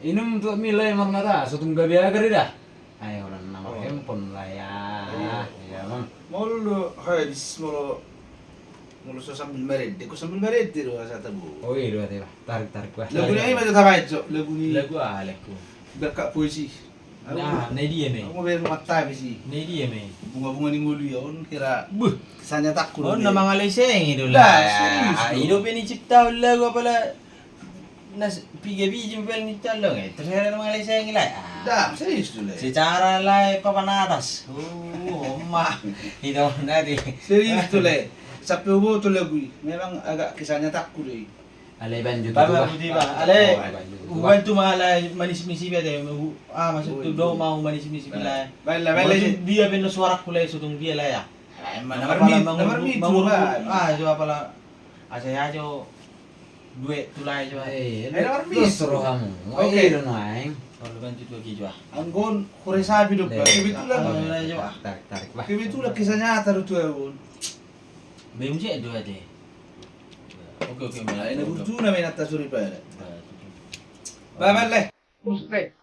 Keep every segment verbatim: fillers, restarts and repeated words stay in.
Inum tu mi lae, marnata, so tung gabe agar i da. Ai holan nama handphone lae. Ia, Bang. Molo, hai, dis molo, molo so sambil marende, ko sambil marende do asa tabo. Oh, iya do ate, bah. Tarik, tarik, bah. Lagu ni ai ma tamaet jo, lagu ni. Lagu aha, lagu? Berkat puisi. Na, na dia me. Aku mau bayar rumah tangga sih. Na dia me. Bunga-bunga ni ngolu ya, on kira. Buh. Sanya takut. On na mangaleseng i do lah. Serius. Ido pe ni cipta lagu apa lah? Nas piga biji bal ni calong e, terus ada mangaleseng i lae. Dah, serius tu lae. Secara lae papan atas. Oh, oma. Itu nanti. Serius tu lae. Sampe huboto lagu i. Memang agak kisah nyataku do i. Ale banjo tu bah. Ale. Uban tu ma lae manis misi be de. Ah, maksud tu do mau manis misi be lae. Baiklah, baiklah. Dia beno suaraku lae, sutung dia lae ya. Nomor mi, nomor mi tu bah. Ah, jo apalah. Asa ya jo. Duet tu lae jo. Eh, dos rohamu. Oke do naeng. Kalau bantu tu aki jo. Anggon kore sabi do bah. Kebetulan. Tarik, tarik bah. Kebetulan kisah nyata do tu anggon. Bem je do ate. Oke, oke. Nah, ini burjuna main atas suri pada. Bah, bah leh. Respect.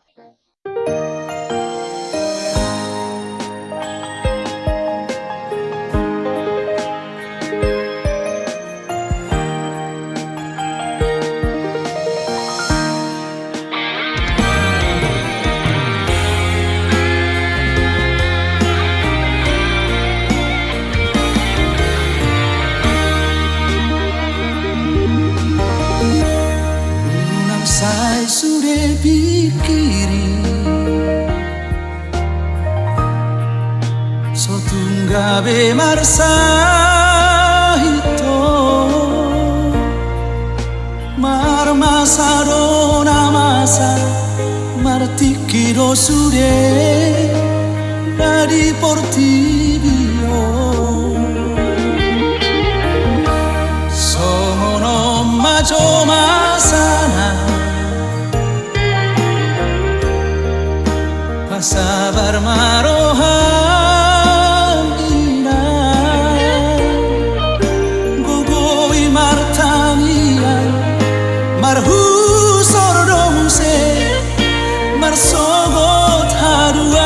Unang sai sude pikiri, so tung gabe marsahit ho. Marmasa do na masa, martingki do sude na di portibi on. Songon on ma jo masana. Pasabar ma roha inang, gogo i martangiang, marhusor do muse, marsogot haduan.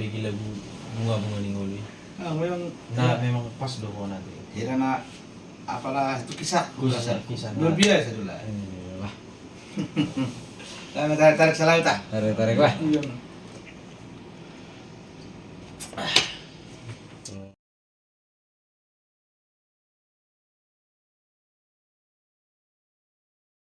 Gila bu-, bunga-bunga ni ngolu i. Ah, memang. Nah, memang pas do kona tu. Hira na apala tu kisah. Kisah, kisah, luar biasa tu lah. Iya. Lah, tarik, tarik salau ta. Tarik, tarik lah. Iya.